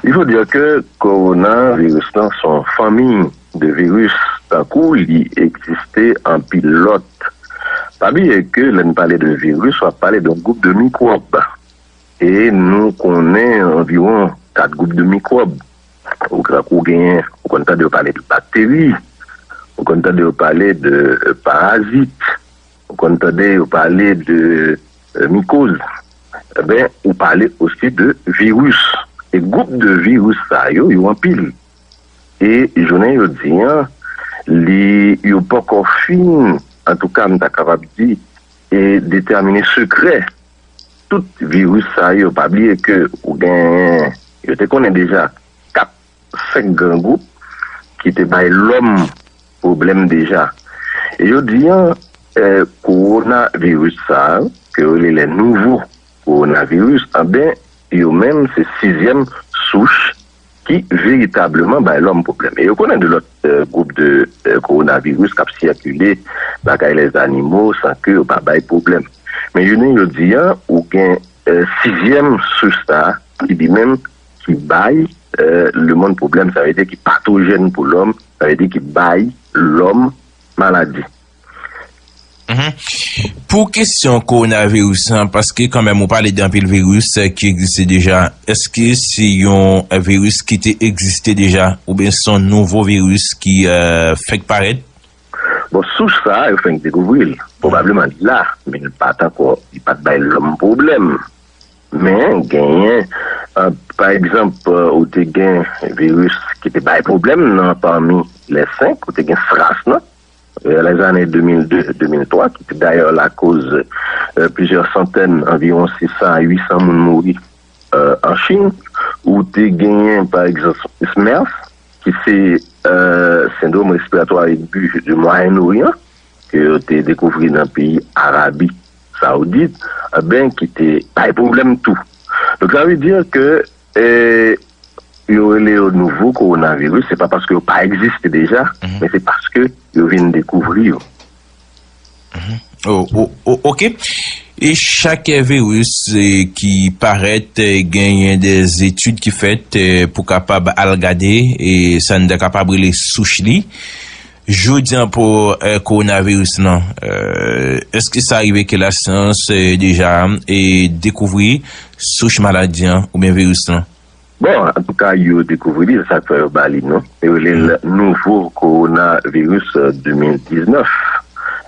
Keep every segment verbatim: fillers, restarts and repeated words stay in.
Il faut dire que kowonaviris lan se yon fanmi de viris, tankou li egziste anpil lòt. Pa bliye ke lè n pale de viris, w ap pale de yon gwoup de mikwòb. E nou konnen anviwon kat gwoup de mikwòb. Ou, ou genyen, ou konn tande yo pale de bakteri, ou konn tande yo pale de euh, parazit, ou konn tande yo pale de euh, mikoz. Eben, ou pale osi de viris. E gwoup de viris sa yo, yo anpil. E jounen jodi an, li, yo poko fin, antouka, m ta kapab di, e detèmine sekrè tout viris sa yo. Pa bliye ke ou gen, yo te konnen deja kat, senk gran gwoup ki te bay lòm pwoblèm deja. E jodi an, eh, kowonaviris sa a, ke yo rele le nouvo kowonaviris, anben, yo menm se sizyèm souch ki veritableman bay lòm pwoblèm. E yo konnen de lòt eh, gwoup de eh, kowonaviris k ap sikile lakay lèzanimo san ke yo pa bay pwoblèm. Men jounen jodi an, ou gen eh, sizyèm souch sa a, ki li menm ki bay eh, lemonn pwoblèm, sa vle di ki patojèn pou lòm, sa vle di ki bay lòm maladi. Mhm. Pou kesyon kowonaviris lan, paske kanmenm ou pale de anpil viris eh, ki egziste deja, èske se yon eh, viris ki te egziste deja oubyen se yon nouvo viris ki eh, fèk parèt? Bon, souch sa a, yo fenk dekouvri l. Pwobableman li la, men li pa t ankò, li pa t bay lòm pwoblèm. Men genyen, eh, pa egzanp, eh, ou te gen viris ki te bay pwoblèm nan pami lè senk, ou te gen SRAS nan, eh, lèzane de mil de, de mil twa, ki te dayè lakoz eh, plizyè santèn, anviwon sis san a uit san moun mouri eh, an Chin, ou te genyen, pa egzanp, SMERS, ki se eh, sendwòm respiratwa ebi de Mwayen Oryan, ke yo te dekouvri nan peyi Arabi Saoudit, eben, ki te bay pwoblèm tou. Donk, sa vle di ke eh, yo rele yo nouvo kowonaviris, se pa paske yo pa egziste deja, men se paske yo vin dekouvri yo. Oh, oh, oh, ok. E chak viris eh, ki parèt eh, genyen de etid ki fèt eh, pou kapab al gade e sa n ta kapab rele souch li. Jodi an pou eh, kowonaviris lan, eh, èske sa rive ke lasyans eh, deja eh, dekouvri souch maladi an oubyen viris lan? Bon, antouka, yo dekouvri li, se sa k fè yo ba li non. Yo rele l nouvo kowonaviris eh, de mil diznèf.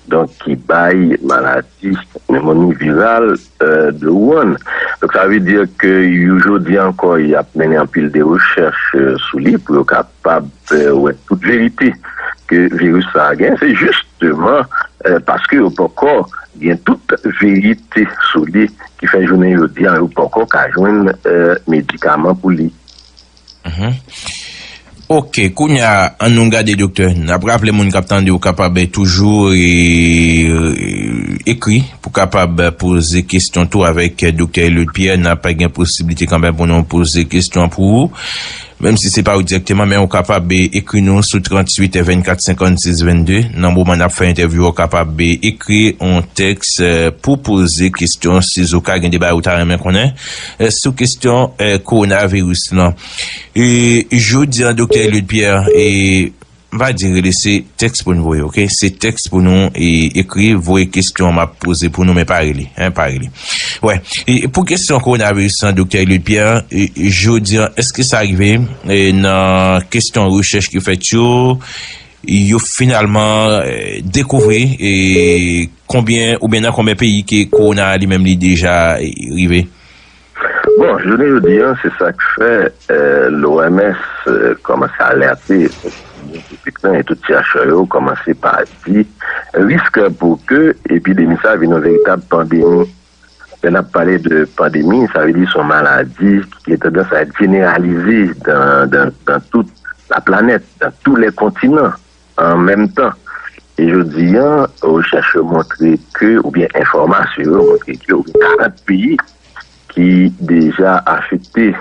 Donk, ki bay maladi nemoni viral eh, de Wuhan. Donk, sa vle di ke yo jodi ankò, y ap mennen anpil de rechèch eh, sou li pou yo kapab eh, wè tout verite ke viris sa a gen. Se jisteman eh, paske yo poko gen tout verite sou li ki fè jounen jodi a yo poko ka jwenn eh, medikaman pou li. Mhm. Ok, kounye a, an nou gade doktè. N ap raple moun k ap tande ou kapab toujou e, e, ekri pou kapab poze kesyon tou avèk doktè Eliot Pierre. N ap gen posiblite kanmenm pou nou poze kesyon pou ou. Menm si se pa ou dirèkteman, men ou kapab ekri nou sou tranntuit vennkat senkannsis vennde. Nan moman n ap fè entèvyou, ou kapab ekri yon tèks eh, pou poze kesyon sizoka gen de bagay ou ta renmen konnen eh, sou kesyon eh, kowonaviris lan. E jodi an, doktè Eliot Pierre, e m pa di rele, se tèks pou n voye, ok? Se tèks pou nou e, ekri, voye kesyon m ap poze pou nou, men pa rele, en, pa rele. Wè, e pou kesyon kowonaviris lan, doktè Eliot Pierre, e, jodi an, èske sa rive e, nan kesyon rechèch ki fèt yo, yo finalman e, dekouvri e, konbyen, oubyen nan konbyen peyi ke kowona li menm li deja e, rive? Bon, jounen jodi an, se sa k fè eh, l'O M S eh, kòmanse alète piblik lan e tout chèchè yo kòmanse pa di risk pou ke epidemi sa vin yon veritab pandemi. Lè n ap pale de pandemi, sa vle di se yon maladi ki gen tandans a jeneralize dans, dans, dans toute la planète, dans tous les continents en même temps. E jodi an, rechèch yo montre ke, oubyen enfòmasyon yo montre ke, oubyen karant peyi ki deja afekte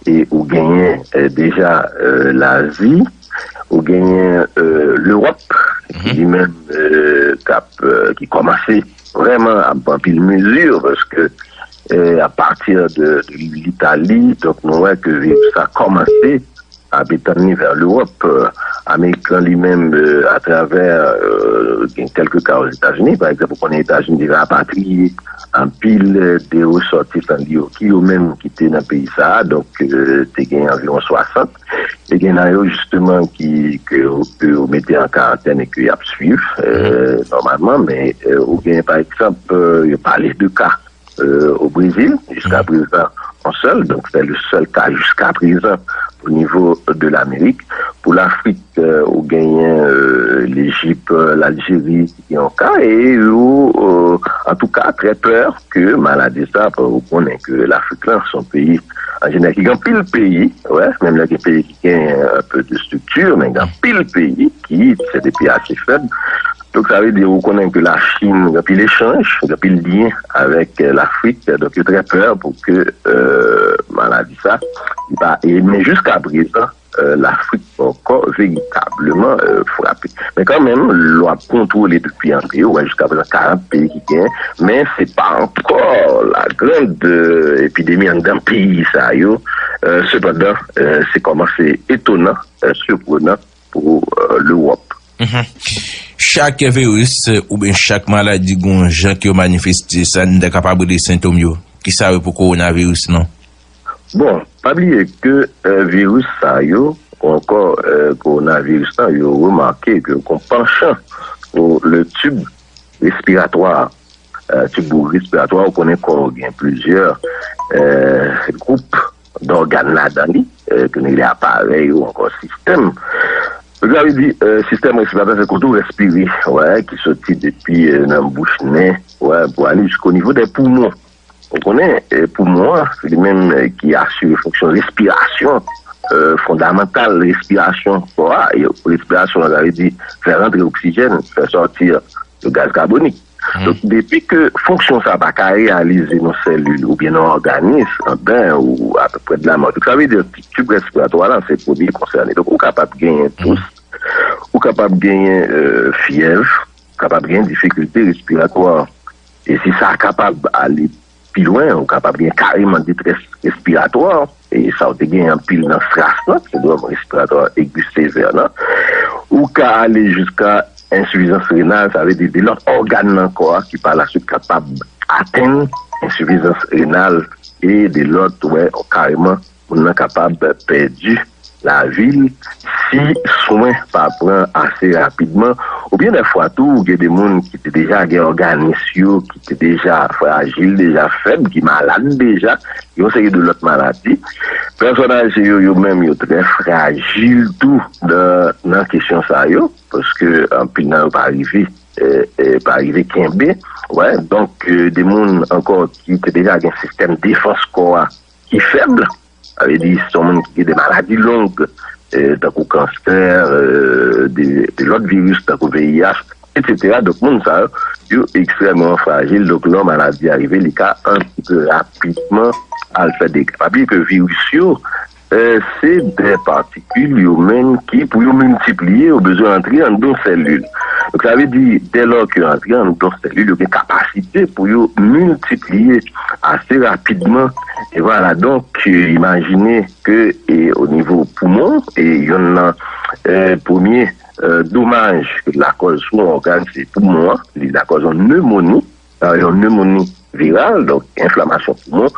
e ou genyen eh, deja eh, Lazi, ou genyen eh, Lewòp, ki li menm eh, k ap, eh, ki kòmanse vrèman ap pran anpil mezi paske euh, à partir de, de l'Italie. Donk, nou wè ke viris sa kòmanse ap etann li vè Lewòp. Euh, Amerik lan li menm, euh, atravè, euh, gen kèlke ka Ozetazini, pa egzanp, ou konnen Etazini te rapatriye anpil, euh, de resòtisan li yo, ki yo menm ki te nan peyi sa a, donk, euh, te gen anviwon swasant. E gen nan yo, jisteman, ki, ke, ke yo mete an karantèn e ke y ap swiv, euh, nòmalman, men, euh, ou gen, pa egzanp, euh, yo pale de ka, euh, o Brezil, jiska prezan, yon sèl, donk, se le sèl ka jiska prezan o nivo de Lamerik. Pou Lafrik, euh, ou genyen, euh, Lejip, euh, Laljeri, ki gen yon ka, e yo, euh, antouka, trè pè ke maladi sa, pou ou konnen ke Lafrik lan, se yon peyi, an jeneral, ki gen anpil peyi, wè, menm lè gen peyi ki gen, euh, un peu de structure, men gen anpil peyi ki, se de peyi ase fèb. Donk, sa vle di, ou konnen ke Lachin, gen anpil echanj, gen anpil lyen avèk, euh, Lafrik, donk, yo trè pè pou ke, euh, maladi sa, li pa, e, men jiska prezan, euh, Lafrik poko veritableman, euh, frape. Men kanmenm, lè w ap kontwole depi antre yo, wè, jiska prezan karant peyi ki genyen, men se pa ankò la grande, euh, epidemi anndan peyi sa yo. Euh, sepandan, euh, se kòmanse etonan, euh, siprenan pou, euh, Lewòp. Mhm. Chak viris, euh, oubyen chak maladi, gon jan ke yo manifeste sa, n ta kapab rele sentòm yo. Kisa yo pou kowonaviris lan? Bon, pa bliye ke, euh, viris sa yo, ou ankò, euh, kowonaviris lan, yo remake ke gon panchan pou le tube respiratoire. Euh, tube respiratoire, ou konnen kò gen plizyè, euh, gwoup dògàn ladan li, euh, ke nou rele aparèy ou ankò sistèm. Sa vle di, euh, sistèm respiratwa, se kote w respire, wè, ki soti depi, euh, nan bouch, nen, wè, pou ale jisko nivo de poumon. Ou konnen, eh, poumon an, se li menm, eh, ki asire fonksyon respirasyon, eh, fondamantal respirasyon kò a. E respirasyon an, sa vle di fè rantre oksijèn, fè sòti, eh, gaz kabonik. Donk, depi ke fonksyon sa pa ka reyalize nan sèlil oubyen nan òganis, anben, ou apeprè de la mò. Donk, sa vle di, tib respiratwa la, se premye konsène. Donk, ou kapab genyen tous, ou kapab genyen, eh, fyèv, ou kapab genyen difikilte respiratwa. E si sa kapab ale pi lwen, ou kapab gen kareman detrès respiratwa, e sa w te gen anpil nan SRAS lan, sendwòm respiratwa egi sevè lan. Ou ka ale jiska ensifizans renal, sa vle di de lòt ògàn nan kò a ki pa laswit kapab atenn ensifizans renal, e de lòt, wè, kareman moun nan kapab pèdi lavi l si swen pa pran ase rapidman. Oubyen dèfwa tou, gen de moun ki te deja gen òganis yo, ki te deja frajil, deja fèb, ki malad deja, yon seri de lòt maladi. Pèsòn aje yo, yo menm, yo trè frajil tou nan, nan kesyon sa yo, paske anpil nan yo pa rive, eh, eh, pa rive kenbe. Wè, donk, eh, de moun ankò ki te deja gen sistèm defans kò a ki fèb, sa vle di, se yon moun ki gen de maladi long, eh, tankou kansè, eh, de, de lòt viris, tankou V I H, etsetera. Donk, moun sa yo, yo ekstrèmman frajil. Donk, lè maladi a rive, li ka antre rapidman al fè dega. Pa bliye ke viris yo, eh, se de patikil yo menm ki, pou yo miltipliye, yo bezwen antre anndan sèlil. Donk, sa vle di, dèlò ke yo antre anndan sèlil, yo gen kapasite pou yo miltipliye ase rapidman. E vwala, donk, eh, imajine ke, eh, o nivo poumon, eh, yonn nan, eh, premye, eh, domaj ke l lakòz sou yon ògàn, se poumon an, li lakòz yon nemoni, eh, yon nemoni viral, donk enflamasyon poumon.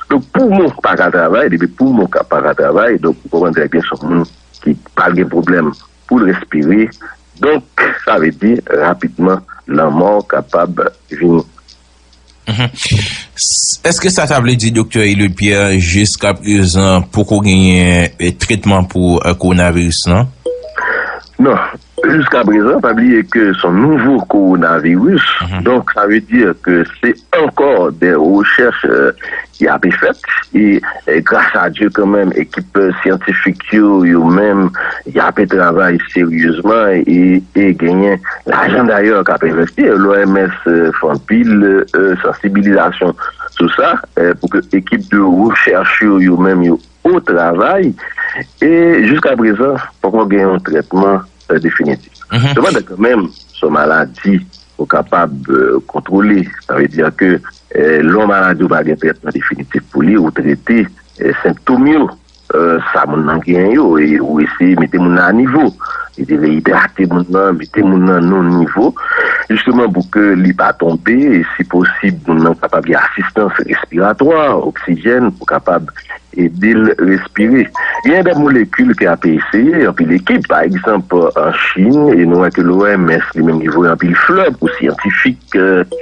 Donk, poumon pa ka travay, depi poumon ka, pa ka travay, donk, ou konprann trè byen, se yon moun ki pa gen pwoblèm pou l respire. Donk, sa vle di, rapidman, lanmò kapab vini. Mhm. S-, èske sa ta vle di, Doktè Eliot Pierre, jiska prezan, poko genyen, eh, tretman pou, eh, kowonaviris lan? Non. Jiska prezan, pa bliye ke se yon nouvo kowonaviris. Mhm. Donk, sa vle di ke se ankò de rechèch, eh, ki ape fèt. E, eh, gras a Dye kanmenm, ekip, eh, syantifik yo, yo menm, y ape travay seryezman e, e genyen lajan dayè k ap envesti. L O M S, eh, fè anpil, eh, sansibilizasyon sou sa, eh, pou ke ekip de rechèch yo, yo menm, yo o travay. E jiska prezan, poko gen yon trètman, eh, definitif. Mhm. Sepandan, kanmenm, se yon maladi ou kapab, eh, kontwole. Sa vle di ke, Eh, lè yon maladi ou pa gen trètman definitif pou li, ou trete eh, sentòm yo, eh, sa moun nan gen yo, e ou eseye mete moun nan a nivo. Eseye reyidrate moun nan, mete moun nan nan nivo, jisteman pou ke li pa tonbe, e si posib, moun nan kapab gen asistans respiratwa, oksijèn, pou kapab ede l respire. Gen de molekil ke ap eseye, anpil ekip, pa egzanp, an Chin, e nou wè ke l'O M S li menm li voye anpil flè pou syantifik eh,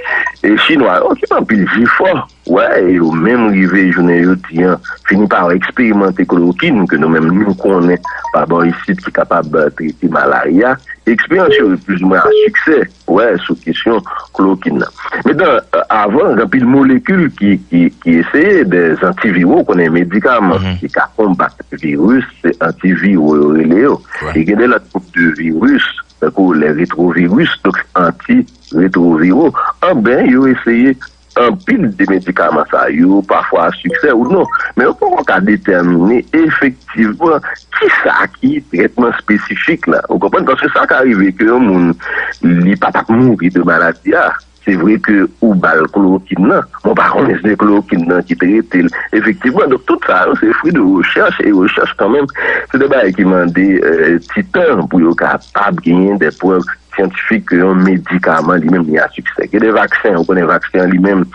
e chinwa yo, ki fè anpil jefò. Wè, e yo menm rive jounen jodi an, fini pa eksperimante klorokin ke nou menm nou konnen pa bò isit ki kapab eh, trete malarya. Eksperyans yo plizoumwen a siksè, wè, sou kesyon klorokin nan. Mentnan, eh, avan, gen anpil molekil ki, ki, ki eseye, de antiviro, ou konnen medikaman ki ka konbat viris, se antiviro yo rele yo. E gen de lòt gwoup de viris, tankou lè retroviris, donk anti retwoviro. Anben, yo eseye anpil de medikaman sa yo, pafwa a siksè ou non. Men yo poko ka detèmine efektivman kisa ki trètman espesifik la. Ou konprann? Paske sa ka rive ke yon moun, li pa t ap mouri de maladi a. Se vre ke ou ba l klorokin nan, men w pa konnen se klorokin nan ki trete l efektivman. Donk, tout sa yo, se fwi de rechèch, e rechèch kanmenm, se de bagay ki mande eh, ti tan pou yo kapab genyen de prèv syantifik ke yon medikaman li menm li a siksè. Gen de vaksen, ou konnen vaksen an li menm,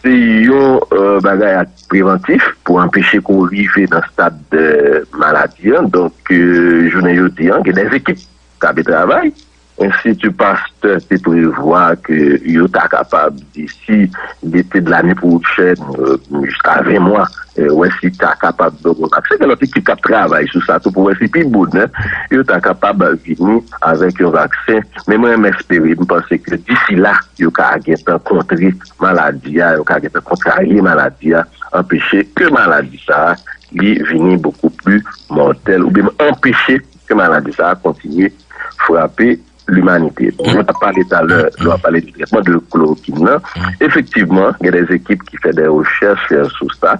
se yon eh, bagay prevantif pou anpeche ke w rive nan stad eh, maladi an. Donk, eh, jounen jodi an, gen de ekip k ap travay. Enstiti Pastè te prevwa ke yo ta kapab, disi lete de lane pwochèn, eh, jiska ven mwa, eh, wè si ta kapab ban yon vaksen. Gen lòt ekip k ap travay sou sa tou pou wè si pi bonè yo ta kapab vini avèk yon vaksen. Men mwen, m espere, m panse ke disi la, yo ka gentan kontre maladi a, yo ka gentan kontrarye maladi a, anpeche ke maladi sa a, li vini bokou pli mòtèl, oubyen anpeche ke maladi sa a kontinye frape limanite. Nou t ap pale talè, lè w ap pale de trètman de klorokin nan. Efektivman, gen de ekip ki fè de rechèch eh, sou sa,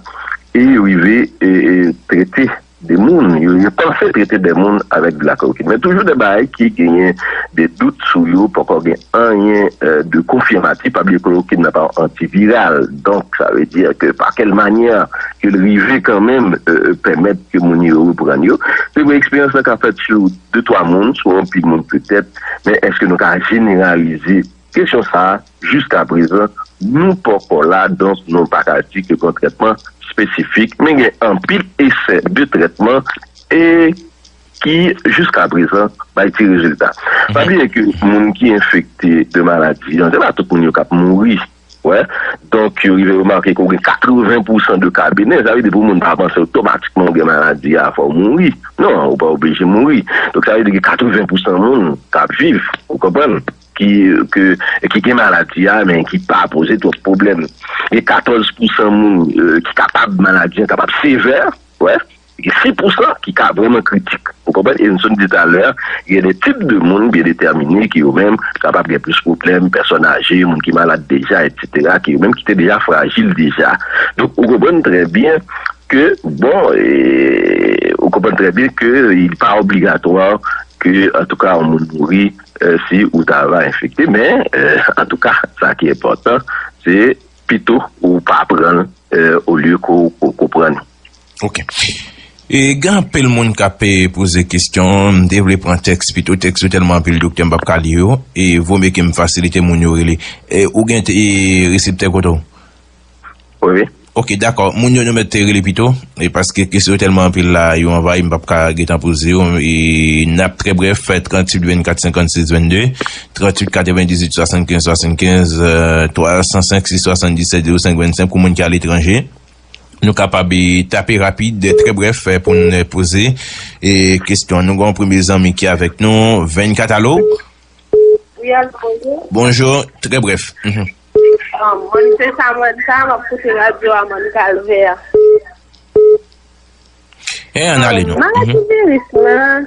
e yo rive eh, eh, trete de moun, yo, yo panse trete de moun avèk de la klorokin. Men toujou de bagay ki genyen de dout sou yo, poko gen anyen eh, de konfimatif. Pa bliye klorokin nan pa yon antiviral. Donk, sa vle di ke pa kèl manyè ke l rive kanmenm eh, pèmèt ke moun yo reprann yo. Se vre, eksperyans lan ka fèt sou de twa moun, sou anpil moun petèt, men èske nou ka jeneralize kesyon sa a? Jiskaprezan, nou poko la, donk nou pa ka di ke gen yon trètman espesifik, men gen anpil esè de trètman e ki, jiskaprezan, bay ti rezilta. Pa bliye ke moun ki enfekte de maladi an, se pa tout moun yo k ap mouri. Wè. Donk, yo rive remake ke w gen katreven pousan de ka benen. Sa vle di pou moun pa panse otomatikman w gen maladi a, fò w mouri. Non, ou pa oblije mouri. Donk, sa vle di gen katreven pousan moun k ap viv, ou konprann, ki, ke, ki gen maladi a, men ki pa poze twòp pwoblèm. Gen katòz pousan moun eh, ki kapab, maladi an kapab sevè, wè. Gen sis pousan ki ka vrèman kritik. Ou konprann? E nou di talè, gen de tip de moun byen detèmine ki yo menm kapab gen plis pwoblèm, pèsòn aje, moun ki malad deja, etsetera, ki yo menm ki te deja frajil deja. Donk, ou konprann trè byen ke, bon, e, ou konprann trè byen ke li pa obligatwa ke, antouka, yon moun mouri eh, si ou ta va enfekte. Men, eh, antouka, sa ki enpòtan, se pito ou pa pran l, eh, olye ke w, ke w, ke w pran li. Ok. E gen anpil moun k ap eh, poze kesyon, m te vle pran tèks pito, tèks yo tèlman anpil, doktè, m p ap ka li yo, e vo mye ke m fasilite moun yo rele. E ou gen te, e reseptè kote w? Wi, wi. Ok, dakò. Moun yo, nou mèt te rele pito, e paske kesyon yo tèlman anpil la, yo anvayi, m p ap ka gentan poze yo, e n ap trè brèf, tranntuit vennkat senkannsis vennde, tranntuit katrevendizuit swasannkenz swasannkenz, eh, twa san senk sis swasanndisèt zewo senk vennsenk pou moun ki aletranje. Nou kapab eh, tape rapid, trè brèf, eh, pou n poze eh, kesyon. Nou gen yon premye zanmi ki avèk nou. Vennkat, alo? Wi, alo, bonjou. Bonjou, trè brèf. Mhm. Ah, mwen, se Samantha, m ap koute radyo a, mwen, Kalvè. Eh, ann ale, non. Maladi viris lan,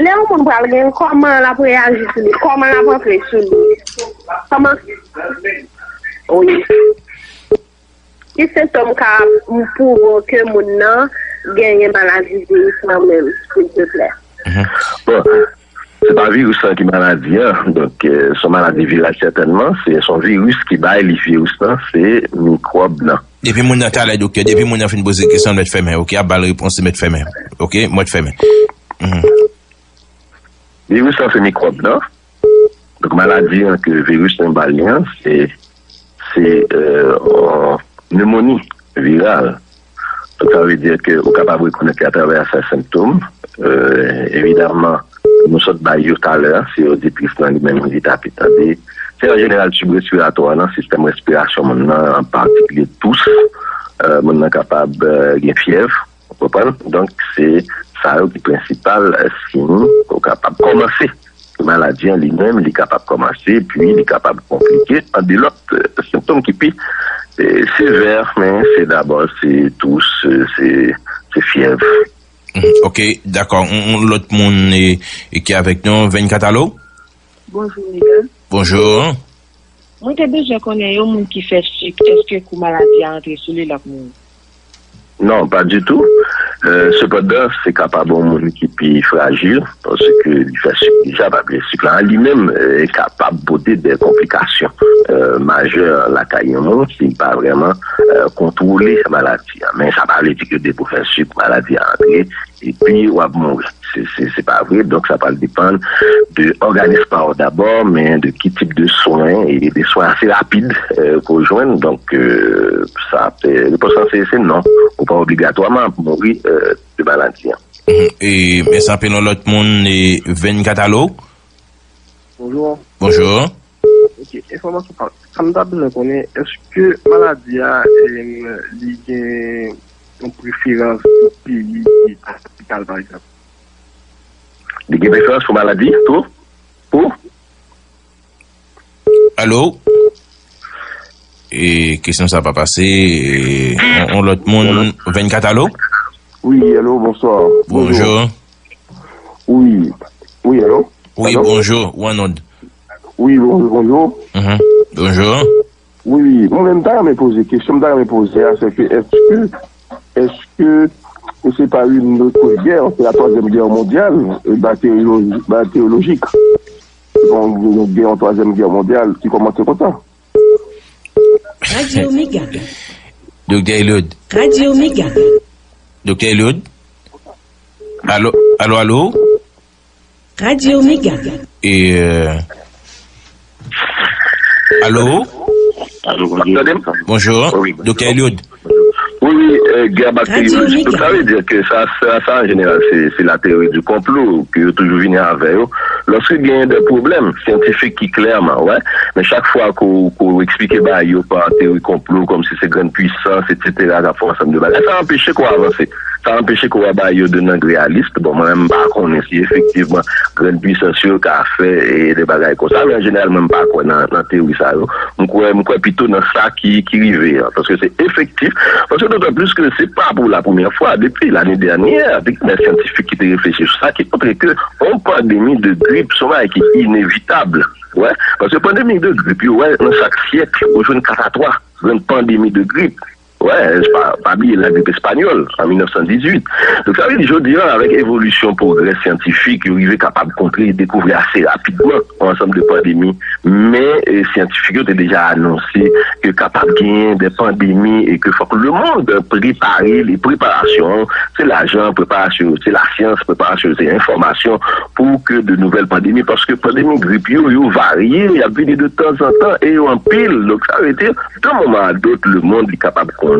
lè yon moun pral gen, kòman l ap reyaji sou li? Kòman l ap antre sou li? Kòman? Wi. Ki sentòm ka pwouve ke moun nan genyen maladi viris lan menm, silvouplè? Mhm. Bon, Se pa viris lan ki maladi an. Donk, eh, se yon maladi viral sètènman. Se se yon viris ki bay li viris lan. Se mikwòb lan. Depi moun nan talè, doktè, depi moun nan fin poze kesyon, l mèt fèmen, oke, ap ba l repons, l mèt fèmen. Oke, mwen fèmen. Mhm. Viris lan se mikwòb lan. Donk, maladi an ke viris lan ba li an, se, se, euh, yon nemoni viral. Donk, sa vle di ke ou kapab rekonèt li atravè sa sentòm. Euh, evidaman, nou sot bay yo talè, se yo di plis nan li menm, li ta pi tande. Se an jeneral tib respiratwa nan sistèm respirasyon moun nan, an patikilye tous. Euh, moun nan kapab, euh, gen fyèv, ou konprann? Donk, se sa yo ki prensipal, eh, siy ou kapab kòmanse. Maladi an li menm, li kapab kòmanse, epi li kapab konplike an de lòt, eh, sentòm ki pi, eh, sevè, men se dabò, se tous, eh, se, se fyèv. Mhm. Ok, dakò. On, on lòt moun, eh, eh, ki avèk nou, vennkat, alo? Bonjou, Miguel. Bonjou. Mwen te bezwen konnen yon moun ki fè sik, èske kou maladi a antre sou li, l ap mouri? Non, pa ditou. Euh, sepandan, se kapab yon moun ki pi frajil, paske li fè sik deja, pa bliye sik la li menm, euh, kapab pote de konplikasyon, euh, majè lakay yon moun si l pa vrèman, euh, kontwole maladi a. Men sa pa vle di ke depi w fè sik, maladi a antre, epi w ap mouri. Se, se, se pa vre. Donk, sa pral depann de òganis pa w dabò, men de ki tip de swen, e de swen ase rapid, euh, ke w jwenn. Donk, euh, sa, euh, repons lan se, se non. Ou pa obligatwaman ap mouri, euh, de maladi an. Mhm. E, men sa, apelon lòt moun, e, vennkat, alo? Bonjou. Bonjou. Ok, enfòmasyon pa, sa m ta bezwen konnen, èske maladi a, em, li gen yon preferans pou peyi ki kapital, pa egzanp? Li gen preferans pou maladi, pou, pou? Alo? E, kesyon sa pa pase. E, on, on lòt moun, vennkat, alo? Wi, alo, bonswa. Bonjou. Wi. Wi, alo? Wi, alo? Bonjou, ou an onn. Wi, bon-, bonjou. Mhm. Bonjou. Wi, wi, mwen menm, m ta renmen poze kesyon, m ta renmen poze a, se ke èske, èske se pa yon lòt gè, se la twazyèm gè mondyal, e, bakteryoloji-, bakteryolojik? Bon, gen yon twazyèm gè mondyal ki kòmanse konsa. Radio Mega. Doktè Eliud. Radio Mega. Doktè Eliud. Alo, alo, alo? Radio Mega. E, euh, alo? Alo, bonjou. Tande m? Bonjou. Wi. Doktè Eliud. Wi, wi, euh, gè bakteryolojik. Donk, sa vle di ke sa, sa, sa, an jeneral, se, se la théorie du complot ke yo toujou vini avè yo. Lòske gen de pwoblèm syantifik ki klèman, wè, men chak fwa ke w, ke w eksplike bagay yo pa teyori konplo, kòmsi se grann pwisans, etsetera, k ap fè yon ansanm de bagay, sa anpeche ke w avanse. Sa anpeche ke w wè bagay yo de nan reyalis. Bon, mwen menm, m pa konnen si efektivman grann pwisans yo ka fè, e, de bagay konsa, men an jeneral, mwen, m pa kwè nan, nan teyori sa yo. M kwè, m kwè pito nan sa ki, ki rive an, paske se efektif, paske dotan plis ke se pa pou la premyè fwa, depi lane dènyè, te gen de syantifik ki te reflechi sou sa, ki montre ke yon pandemi de grip, se yon bagay ki inevitab. Wè, paske pandemi de grip, yo wè, nan chak syèk, ou jwenn kat a twa grann pandemi de grip. Wè, pa, pa bliye lagrip espanyòl, an mil nèf san dizuit. Donk, sa vle di, jodi a, avèk evolisyon pwogrè syantifik, yo rive kapab kontre, dekouvri ase rapidman yon ansanm de pandemi. Men, e, syantifik yo te deja anonse ke kapab genyen de pandemi e ke fòk lemonn prepare li. Preparasyon, se lajan, preparasyon, se lasyans, preparasyon, se enfòmasyon pou ke de nouvèl pandemi, paske pandemi grip yo, yo varye, y ap vini de tanzantan e yo anpil. Donk, sa vle di, d'un moment à d'autres, lemonn li kapab konnen,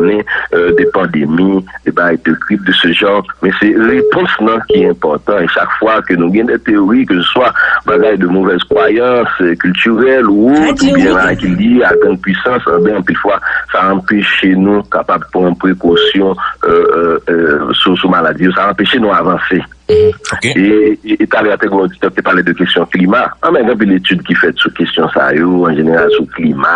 euh, de pandemi, de bagay de grip de ce genre. Men se repons lan ki enpòtan. E chak fwa ke nou gen de teyori, ke se swa bagay de mauvaise croyance, euh, culturelle ou autre, oubyen bagay ki lye a grann pwisans, anben anpil fwa, sa anpeche nou kapab pran prekosyon, euh, euh, euh, sou, sou maladi yo. Sa anpeche nou avanse. Mhm. Ok. E, e, e talè a te gen yon oditè ki te pale de kesyon klima. Anben, gen anpil etid ki fèt sou kesyon sa yo, an jeneral sou klima.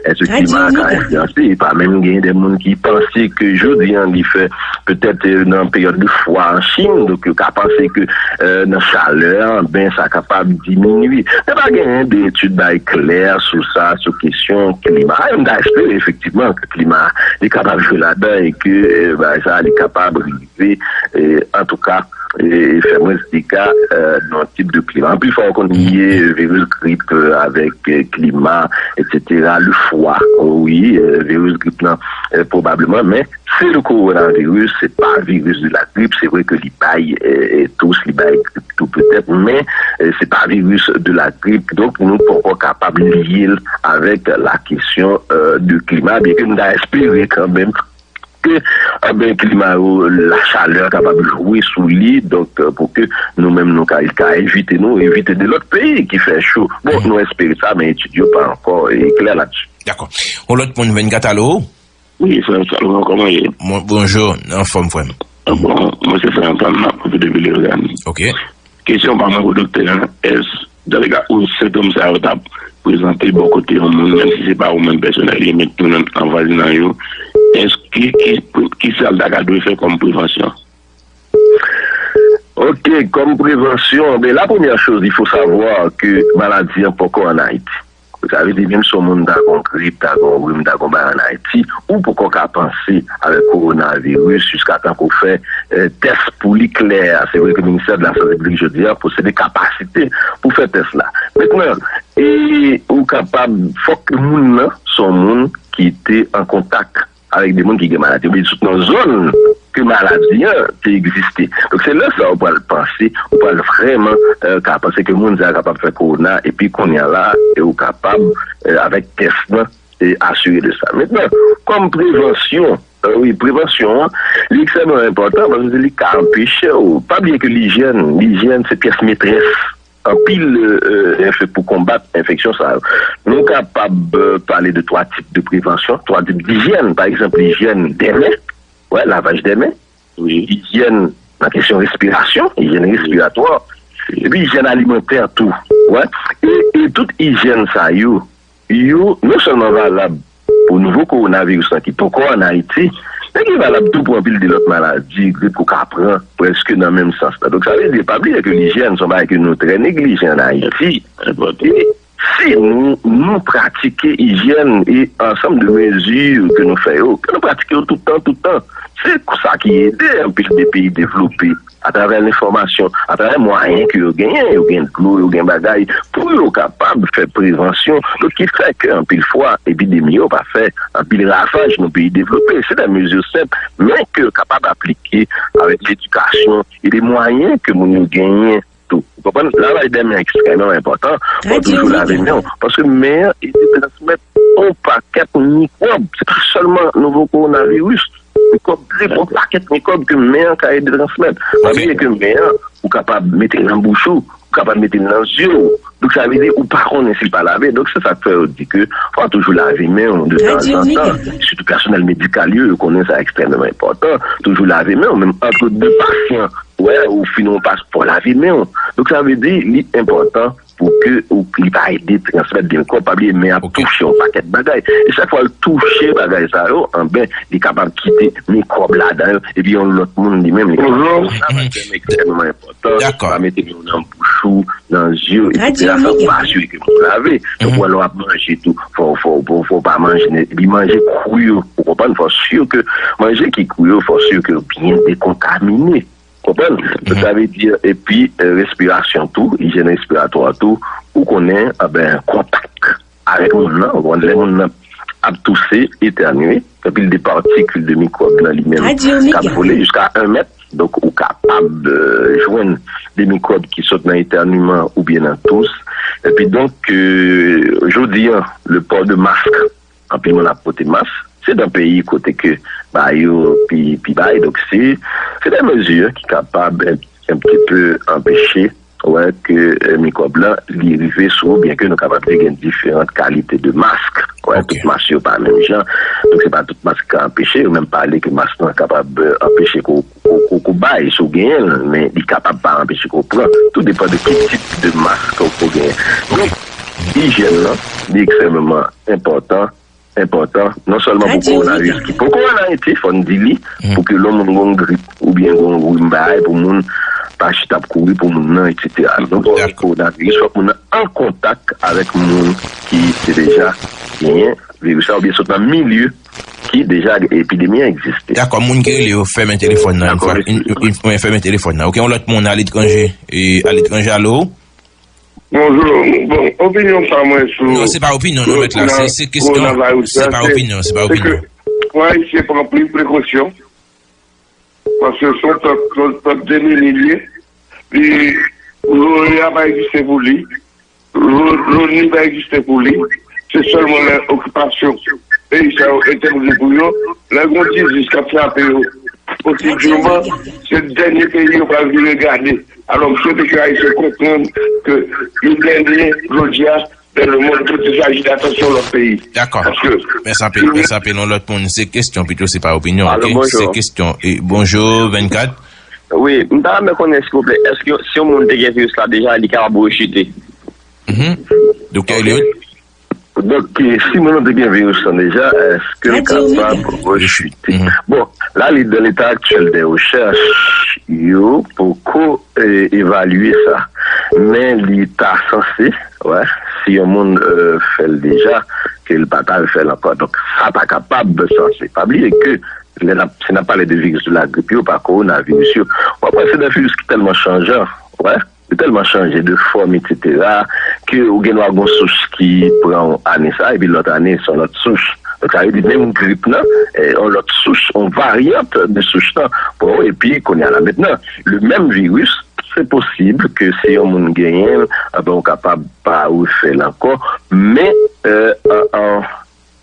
Èske klima a ka enfliyanse? E pa menm gen de moun ki panse ke jodi a li fè petèt, eh, nan peryòd de fwa an Chin, donk yo ka panse ke, eh, nan chalè a, ben, sa kapab diminye. Men pa genyen de etid bay klè sou sa, sou kesyon klima. E m ta espere efektivman ke klima a, li kapab jwe ladan e ke, eh, bagay sa a, li kapab rive, eh, antouka, e, e fè mwens dega, e, nan tip de klima. Anpil fwa, ou konn lye viris grip, e, avèk, e, klima, etsetera, le fwa. Wi, e, viris grip nan, e, pwobableman, men se le kowonaviris, se pa viris de la grip. Se vre ke li bay, e, e, tous, li bay grip tou petèt, men, e, se pa viris de la grip. Donk, nou poko kapab lye l avèk la kesyon, e, de klima, byen ke nou ta espere kanmenm ke, e ben, klima yo, lachalè kapab jwe sou li, donk, e, pou ke nou menm nou ka, ka evite nou, evite de lòt peyi ki fè cho. Bon, nou espere sa, men etid yo pa ankò, e, klè ladsi. Dakò. On lòt moun, vennkat, alo? Wi, frè m Salomon, kòman ye? Bon, bonjou, anfòm, frè m. Bon, mwen se frè Antann, m ap koute depi Lorèn. Ok. Kesyon pa mwen pou doktè a, èske, dan le ka ou sentòm sa yo t ap prezante bò kote yon moun, menm si se pa ou menm pèsonèl, li menm moun an vwazinay ou, èske ki, ki, ki sa l ta ka dwe fè kòm prevansyon? Ok, kòm prevansyon, ben, la première chose, il faut savoir que maladi an poko an Ayiti. Sa vle di, menm si yon moun ta gon grip, ta gon rim, ta gon bagay an Ayiti, ou poko ka panse avèk kowonaviris jiskatan ke w fè, e, tès pou li klè. Se vre ke Ministè de la Sante Piblik jodi a posede kapasite pou fè tès la. Mentnan, e, ou kapab, fòk moun nan se yon moun ki te an kontak avèk de moun ki gen maladi, oubyen sot nan zòn ke maladi an te egziste. Donk, se lè sa a ou pral panse, ou pral vrèman, e, ka panse ke moun sa a kapab fè kowona, epi kounye a la, e ou kapab, e, avèk tès lan, e, asire de sa. Mentnan, kòm prevansyon, e, wi, prevansyon an, li ekstrèmman enpòtan paske li ka anpeche w. Pa bliye ke lijyèn, lijyèn se pyès metrès anpil, e, e, enfe-, pou konbat enfeksyon sa yo. Nou kapab, e, pale de twa tip de prevansyon, twa tip dijyèn, pa egzanp, lijyèn dèmen, wè, lavaj dèmen, wi, ijyèn nan kesyon respirasyon, ijyèn respiratwa, epi ijyèn alimantè tou, wè. E, e tout ijyèn sa yo, yo non sèlman valab pou nouvo kowonaviris lan ki poko an Ayiti, men ki valab tou pou anpil de lòt maladi, grip ou ka pran, prèske nan menm sans lan. Donk, sa vle di, pa bliye ke lijyèn se yon bagay ke nou trè neglijan an Ayiti. E si nou, nou pratike ijyèn e ansanm de mezi ke nou fè yo, ke nou pratike yo tout tan, tout tan, se sa ki ede anpil de peyi devlope atravè lenfòmasyon, atravè mwayen ke yo genyen, yo gen dlo, yo gen bagay, pou yo kapab fè prevansyon. Donk, ki fè ke anpil fwa, epidemi yo pa fè anpil ravaj nan peyi devlope. Se de mezi senp, men ke yo kapab aplike avèk ledikasyon e de mwayen ke moun yo genyen tou. Ou konprann? Lavaj de men ekstrèmman enpòtan. Fò w toujou lave men w, paske men an ede transmèt yon pakèt mikwòb. Se pa sèlman nouvo kowonaviris. Mikwòb grip, yon pakèt mikwòb ke men an ka ede transmèt. Pa bliye ke men an, ou kapab mete l nan bouch ou, ou kapab mete l nan zye w. Donk, sa vle di, ou pa konnen si l pa lave. Donk, se sa k fè yo di ke fò w toujou lave men w de tanzantan, sitou pèsonèl medikal yo, yo konnen sa ekstrèmman enpòtan. Toujou lave men w, menm antre de pasyan, wè, ou fin yon pas, fò w lave men w. Donk, sa vle di, li enpòtan pou ke ou, li pa ede transmèt de mikwòb. Pa bliye, men ap touche yon pakèt bagay. E chak fwa l touche bagay sa yo, anben, li kapab kite mikwòb ladan yo, epi yon lòt moun li menm, li kapab pran sa, paske men ekstrèmman enpòtan. Pa mete men w nan bouch ou, nan zye w, etsetera. Fò w asire ke men w lave. Donk, wè, lè w ap manje tou, fò, fò, fò, fò w pa manje, epi manje kri yo, ou konprann? Fò si ke manje ki kri yo, fò si ke yo byen dekontamine. Konprann? Donk, sa vle di, epi, e, respirasyon tou, ijyèn respiratwa tou, ou konnen, anben, kontak avèk moun nan, ou konprann, lè moun nan ap touse, etènye, anpil de patikil de mikwòb nan li menm k ap vole jiska en mèt, donk ou kapab, e, jwenn de mikwòb ki sot nan etèniman oubyen nan tous. Epi donk, e, jodi an, le port de masque, anpil moun ap pote mas. Se nan peyi kote ke ba yo pi, pi bay. Donk, se, se de mezi ki kapab un, un petit peu anpeche, wè, ke, e, mikwòb lan, li rive sou ou, byen ke nou kapab di gen diferan kalite de mask. Wè, tout mas yo pa menm jan. Donk, se pa tout mas ki ka anpeche. Yo menm pale ke mas lan kapab, e, anpeche ke w, ke w, ke w, ke w bay, si w genyen l, men li kapab pa anpeche ke w pran. Tou depann de ki tip de mas ke w, ke w genyen. Donk, ijyèn lan, li ekstrèmman enpòtan, enpòtan, non sèlman pou kowonaviris ki poko an Ayiti, fò n di li, pou ke lè moun gon grip oubyen gon rim bagay, pou moun pa chita ap kouri pou moun nan, etsetera. Donk, kowonaviris, fòk moun nan an kontak avèk moun ki te deja genyen viris la, oubyen sot nan milye ki deja epidemi an egziste. Dakò, moun ki rele yo, fèmen telefòn nan yon fwa. Dakò, mèsi. Yon, yon, yon, fèmen telefòn nan. Ok, yon lòt moun aletranje. E, aletranje, alo? Bonjou. Bon, opinyon pa mwen sou... Non, se pa opinyon, non, mèt la. Se, se kesyon, se pa opinyon, se pa opinyon. Pou Ayisyen pran plis prekosyon, paske se yon pèp, se yon pèp demini li ye. Li, loni a pa egziste pou li. Lo-, loni pa egziste pou li. Se sèlman lè okipasyon peyi sa yo entèvni pou yo, lè gen yon dizis k ap frape yo kotidyèman, se dènye peyi yo pral vire gade. Alò, m swete ke Ayisyen konprann ke yo dènye jodi a dans le monde quand il s'agit d'attention lòt peyi. Dakò. Paske... Mèsi anpil, mèsi anpil. Yon lòt moun, se kesyon pito, se pa opinyon, ok? Se kesyon. E, bonjou, vennkat. Wi, m ta renmen konnen, silvouplè, èske si yon moun te gen viris la deja, li kapab rechite? Mhm. Doktè Eliot? Donk, si moun nan te gen viris lan deja, èske l kapab rechite? Bon, la, li dans l'état actuel des recherches, yo poko, e, evalye sa. Men li ta sanse, wè, si yon moun, e, fè l deja, ke l pa ta refè l ankò. Donk, sa ta kapab sanse. Pa bliye ke lè n ap, si n ap pale de viris de la grip yo, pa kowonaviris yo, w ap wè se de viris ki tèlman chanjan, wè. Yo tèlman chanje de fòm, etsetera, ke ou gen dwa gon souch ki pran w ane sa, epi lòt ane, se yon lòt souch. Donk, sa vle di, menm grip nan, e, yon lòt souch, yon varyant de souch nan, pran w, epi kounye a la mentnan, le menm viris, se posib ke si yon moun genyen l, anben, ou kapab pa refè l ankò, men, e, an, an,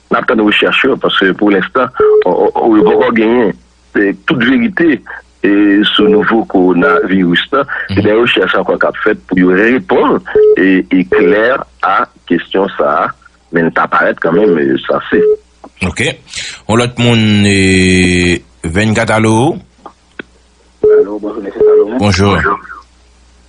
n ap tann rechèch yo, paske pou lenstan, o, o, o, yo poko genyen, e, tout verite, e, sou nouvo kowonaviris lan. Se de rechèch ankò k ap fèt pou yo reponn e, e klè a kesyon sa a, men l ta parèt kanmenm, e, sanse. Ok. Yon lòt moun, e, vennkat, alo? Alo, bonjou, mesye Salomon. Bonjou.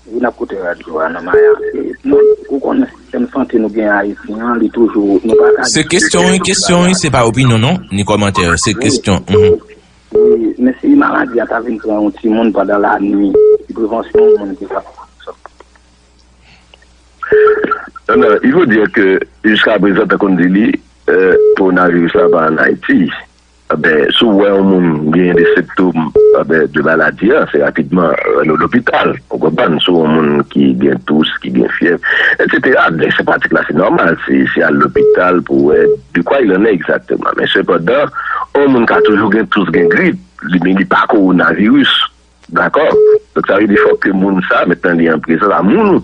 Wi, n ap koute radyo a nan Maya. E, nou, ou konnen sistèm sante nou gen Ayiti an, li toujou, nou pa ka... Se kesyon, wi, kesyon, wi, se pa opinyon, non, ni kòmantè, se kesyon. Mhm. Wi, men si maladi a ta vin pran yon timoun pandan lannuit, ki prevansyon yon moun ki ka pran sa? Non, non, il faut dire que, jiska prezan, tankou n di li, e, kowonaviris la pa ann Ayiti. Enben, si w wè yon moun genyen de sentòm, enben, de maladi a, se rapidman, e, l lopital. Ou konprann? Si w wè yon moun ki gen tous, ki gen fyèv, etsetera, de senpatik la, se nòmal, se, se al lopital pou wè de quoi il en est exactement. Men sepandan, yon moun ka toujou gen tous, gen grip, li, men li pa kowonaviris. Dakò? Donk, sa vle di fòk ke moun sa, mentnan, li an prezans a moun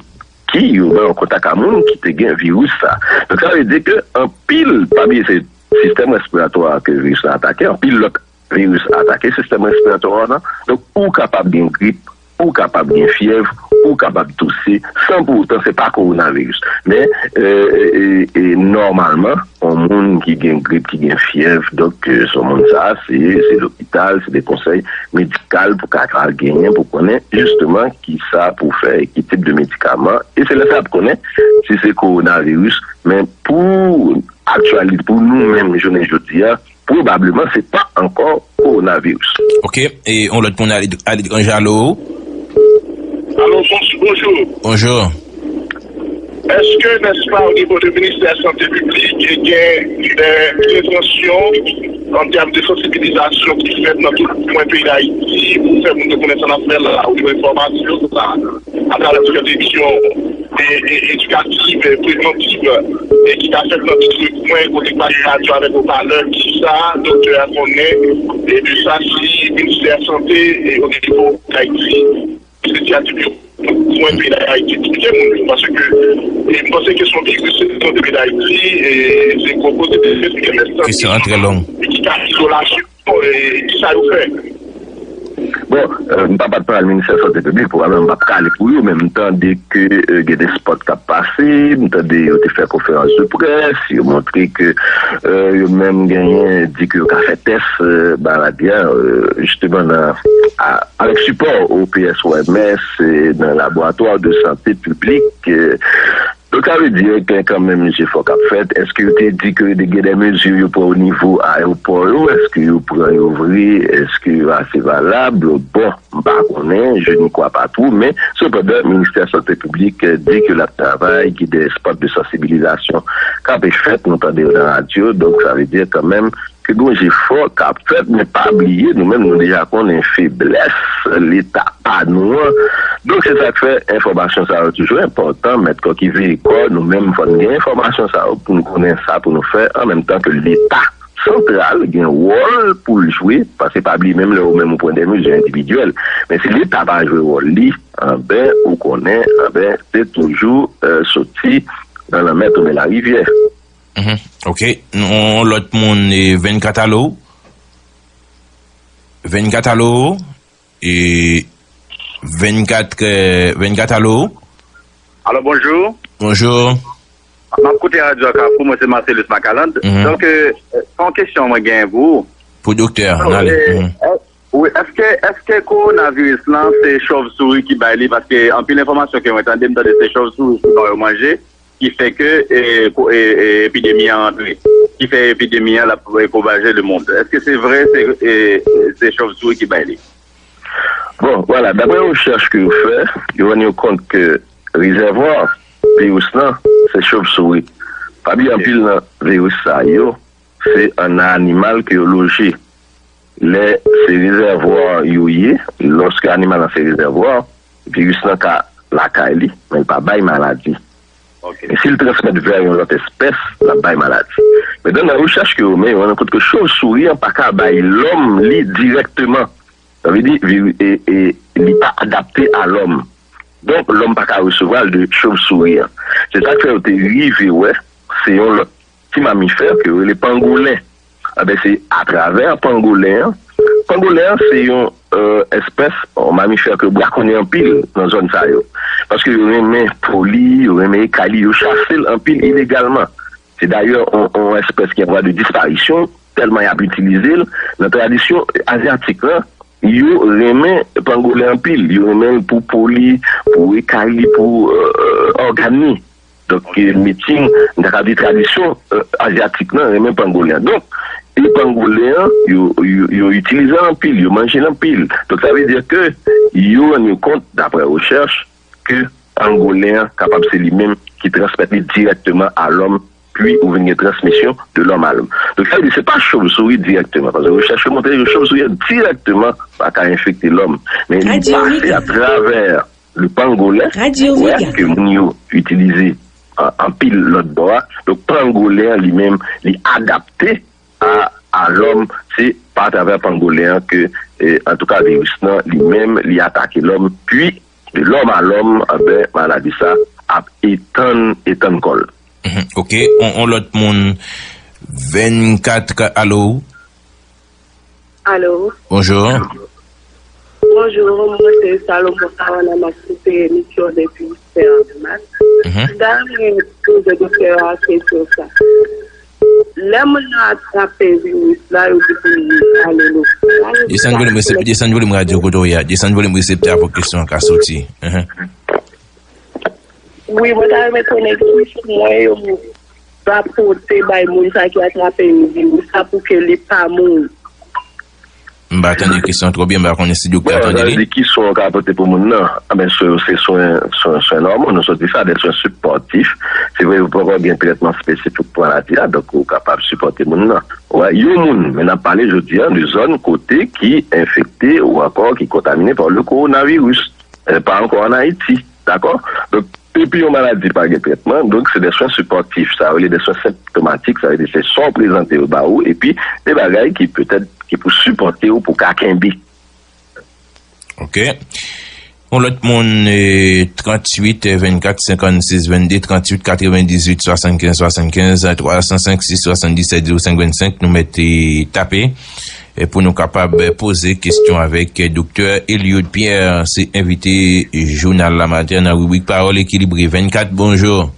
ki, yo, ben, an kontak a moun ki te gen viris sa. Donk, sa vle di ke anpil, pa bliye, se sistèm respiratwa a ke viris la atake, anpil lòt viris atake sistèm respiratwa a nan. Donk, ou kapab gen grip, ou kapab gen fyèv, ou kapab touse, san pou otan se pa kowonaviris. Men, e, e, e, e, nòmalman, yon moun ki gen grip, ki gen fyèv, donk, e, se yon moun sa, se, se lopital, se de konsèy medikal pou ka, ka genyen, pou konnen jisteman ki sa pou fè, ki tip de medikaman. E se lè sa ap konnen si se kowonaviris, men pou aktyalite, pou nou menm, jounen jodi a, pwobableman, se pa ankò kowonaviris. Ok, e yon lòt moun aletranje, alo? Alo, bons-, bonjou. Bonjou. Èske, nèspa, o nivo de Ministè Sante Piblik, gen, e, prevansyon an tèm de sansibilizasyon ki fèt nan tout kwen peyi Dayiti pou fè moun yo konnen sa n ap fè la, o nivo enfòmasyon, sa, atravè pwodiksyon e, e, edikativ, e, prevantiv, e, ki ka fèt nan tout kwen, kote k pa gen radyo avèk opalè, kisa doktè a konnen, e de sa si Ministè Sante, e, o nivo Dayiti, inisiyativ yo, kwen peyi Dayiti, touche moun yo, paske, e, m panse kesyon viris, se kesyon de peyi Dayiti, e, se gwo koze de kesyon an trè long. E ki ka izolasyon. Bon, e, kisa yo fè? Bon, e, m pa pat pral Ministè Sante Piblik, pwobableman m p ap ka ale pou yo, men m tande ke, e, gen de spòt k ap pase, m tande yo te fè konferans de près, yo montre ke, e, yo menm genyen di ke yo ka fè tès, e, maladi a, e, jisteman nan, a, avèk sipò O P S O M S, e, nan laboratwa de sante piblik, e, Donk, sa vle di gen kanmenm jefò k ap fèt. Èske yo te di ke te gen de mezi yo pran o nivo ayewopò yo? Èske yo pran yo vre? Èske yo ase valab? Bon, m pa konnen, je n'y crois pas trop, men sepandan, Ministè Sante Piblik, eh, di ke l ap travay, gen de spòt de sansibilizasyon k ap fèt, nou tande yo nan radyo, donk, sa vle di kanmenm, ke gen yon jefò k ap fèt, men pa bliye, nou menm, nou deja konnen feblès Leta pa nou an. Donk, se sa k fè enfòmasyon sa yo toujou enpòtan, mèt kò ki veye kò, nou menm, fò n gen enfòmasyon sa yo pou n konnen sa pou nou fè, an menm tan ke Leta santral gen wòl pou l jwe, paske pa bliye, menm lè ou menm ou pran de mezi endividyèl, men si Leta pa jwe wòl li, anben, ou konnen, anben, se toujou, eh, soti nan lanmè tonbe larivyè. Mhm. Ok. Nou, yon lòt moun, eh, vennkat, alo? Vennkat, alo? Eh, vennkat, eh, vennkat, alo? Alo, bonjou. Bonjou. M ap koute radyo a Kafou, mwen se Marcellus Macaland. Mhm. Donk, eh, se yon kesyon mwen genyen pou ou. Pou doktè a, n ale. Eh, Mhm. eh, wi, èske, èske kowonaviris lan se chòvsouri ki bay li? Paske anpil enfòmasyon ke mwen tande, m tande se chòvsouri sou non yo manje, ki fè ke eh, ko- eh, eh, epidemi an antre. Ki fè epidemi an l ap eh, pwopaje le mond. Èske se vre se, eh, se chòvsouri ki bay li? Bon, vwala, daprè rechèch ke yo fè, yo rann yo kont ke rezèvwa viris lan se chòvsouri. Pa bliye anpil nan viris sa yo, se an animal ke yo loje. Lè se rezèvwa yo ye, lòske animal lan se rezèvwa, viris lan ka lakay li, men l pa bay maladi. Ok. E si l transmèt vè yon lòt espès, l ap bay maladi. Men nan rechèch ke yo mennen, yo rann kont ke chòvsouri an pa ka bay lòm li dirèkteman. Sa vle di, viri- e, e, li pa adapte a lòm. Donk, lòm pa ka resevwa l de chòvsouri an. Se sa k fè yo te rive wè, se yon lòt ti mamifè ke yo rele pangolen. Anben, se atravè pangolen an. Pangolen an, se yon eh, espès, yon mamifè ke bwa konnen anpil nan zòn sa yo. Paske yo renmen po li, yo renmen ekay li, yo chase l anpil ilegalman. Se dayè yon, yon espès ki an vwa de disparisyon, tèlman y ap itilize l. Nan tradisyon azyatik lan, yo renmen pangolen anpil. Yo renmen l pou po li, pou ekay li, pou eh, ògàn li. Donk, eh, meeting, m ta ka di tradisyon eh, azyatik lan renmen pangolen an. Donk, e pangolen an, yo, yo, yo itilize l anpil, yo manje l anpil. Donk, sa vle di ke yo rann yo kont, daprè rechèch, ke pangolen an kapab se li menm ki transmèt li dirèkteman a lòm, pi ou vin gen transmisyon de lòm a lòm. Donk, sa vle di se pa chòvsouri dirèkteman, paske rechèch yo montre ke chòvsouri an dirèkteman pa ka enfekte lòm, men li pase atravè le pangolen, wè, ke moun yo itilize an- anpil lòt bò a. Donk, pangolen an li menm, li adapte a, a lòm, se pa atravè pangolen an ke, eh, antouka, viris lan, li menm, li atake lòm, pi, de lòm a lòm, anben, maladi sa ap etann, etann kò l. Mhm. Ok, on, on lòt moun, vennkat, alo? Alo, Bonjou. bonjou, mwen se Salomon Sawana, m ap koute emisyon depi Sèmas. Mhm. M ta renmen poze doktè a kesyon sa. Lè moun nan atrape viris la, yo di pou li ale lopital. Desann volim resep-, desann volim radyo kote w ye a. Desann volim reseptè a pou kesyon an ka soti. Mhm. Wi, mwen ta renmen konnen ki swen yo va pote bay moun sa ki atrape viris sa pou ke li pa mouri. M pa tande kesyon twò byen, m pa konnen si doktè a Bon, tande sa vle li. Di ki swen w ka pote pou moun nan? Anben, swen yo se swen, swen, swen nòmal, nou sot di sa, de swen sipòtif. Se vre, yo poko gen trètman espesifik pou maladi a, donk ou kapab sipòte moun nan. Wè, yon moun, men n ap pale jodi a de zòn kote ki enfekte ou ankò ki kontamine pa le kowonaviris. Eh, pa ankò an Ayiti, dakò? Donk, epi yon maladi pa gen trètman, donk se de swen sipòtif, sa yo rele de swen senptomatik, sa vle di se sa w prezante yo ba ou, epi de bagay ki petèt ki pou sipòte w pou ka kenbe. Ok. On lòt moun, eh, tranntuit vennkat senkannsis vennde, tranntuit katrevendizuit swasannkenz swasannkenz, twa san senk sis swasanndisèt zewo senk vennsenk, nou mèt, eh, tape, eh, pou nou kapab, eh, poze kesyon avèk, eh, doktè Eliud Pierre, se envite jounal Lamaten nan ribrik Pawòl Ekilibre. Vennkat, bonjou.